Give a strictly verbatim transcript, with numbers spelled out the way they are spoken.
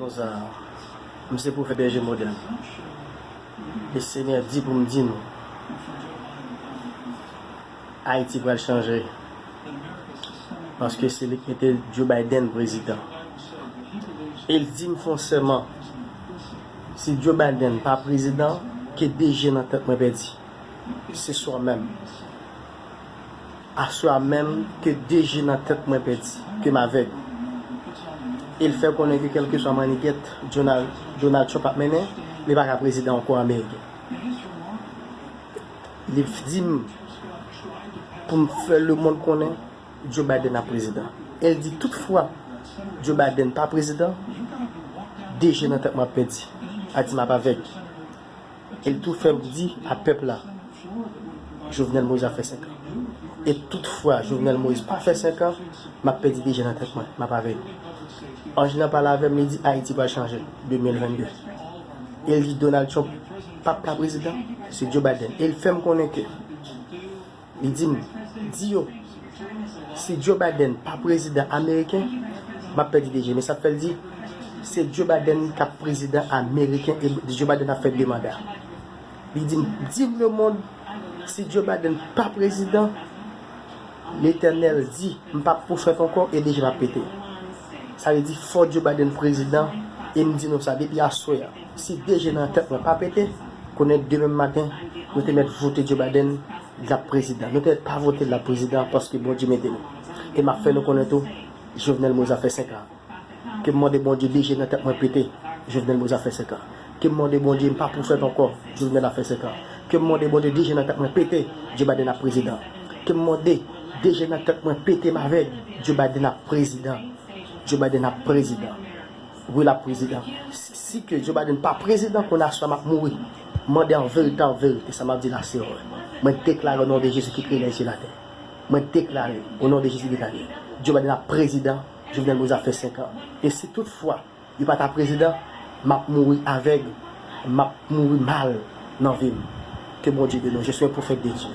Konsa, m se pwofèt Èje Modèn. E Senyè di pou m di nou, Ayiti pral chanje. Paske se li k mete Joe Biden prezidan. E l di m fè yon sèman, si Joe Biden pa prezidan, ke de je nan tèt mwen pèdi. Se swa menm. Aswè a menm, ke de je nan tèt mwen pèdi, ke m avèg. E l fè konnen ke kèlkeswa mannigèt Donald, Donald Trump ap mennen, li pa ka prezidan ankò ameriken. Li di m pou m fè lemonn konnen Joe Biden ap prezidan. E l di toutfwa Joe Biden pa prezidan, de je nan tèt mwen ap pèdi. A di m ap avèg. E l tou fè m di a pèp la, Jovenel Moïse ap fè senk an. E toutfwa Jovenel Moïse pa fè senk an, m ap pèdi de je nan tèt mwen, m ap avèg. Anj lan pale avè m, li di Ayiti pral chanje, de mil vennde. E l di Donald Trump p ap ka prezidan, se Joe Biden. E l fè m konnen ke, li di m, di yo, si Joe Biden pa prezidan ameriken, m ap pèdi de je. Men sa k fè l di, se Joe Biden k ap prezidan ameriken e Joe Biden ap fè de manda. Li di m, di lemonn, si Joe Biden pa prezidan, Letènèl di, m p ap pwofèt ankò e de je m ap pete. Sa vle di, fò Joe Biden prezidan, e m di nou sa depi aswè a. Si de je nan tèt mwen pa pete, konnen demen maten, nou te mèt vote Joe Biden, l ap prezidan. Nou te mèt pa vote l ap prezidan paske Bondye mete nou. E m ap fè nou konnen tou, Jovenel Moïse ap fè senk an. Ke m mande Bondye de je nan tèt mwen pete, Jovenel Moïse ap fè senk an. Ke m mande Bondye m pa pwofèt ankò, Jovenel ap fè senk an. Ke m mande Bondye de je nan tèt mwen pete, Joe Biden ap prezidan. Ke m mande de je nan tèt mwen pete, m avèg, Joe Biden ap prezidan. Joe Biden ap prezidan. Wi, l ap prezidan. Si, si ke Joe Biden pa prezidan, kounye a swa m ap mouri. Mande an verite, an verite, sa m ap di la se vre. Mwen deklare o non de Jezi ki kreye lèzye latè. Mwen deklare, o non de Jezi deklare, Joe Biden ap prezidan, Jovenel Moïse ap fè senk an. E si toutfwa, li pa ta prezidan, m ap mouri avèg, m ap mouri mal nan vi m. Ke Bondye beni w. Je suis un prophète de Dieu.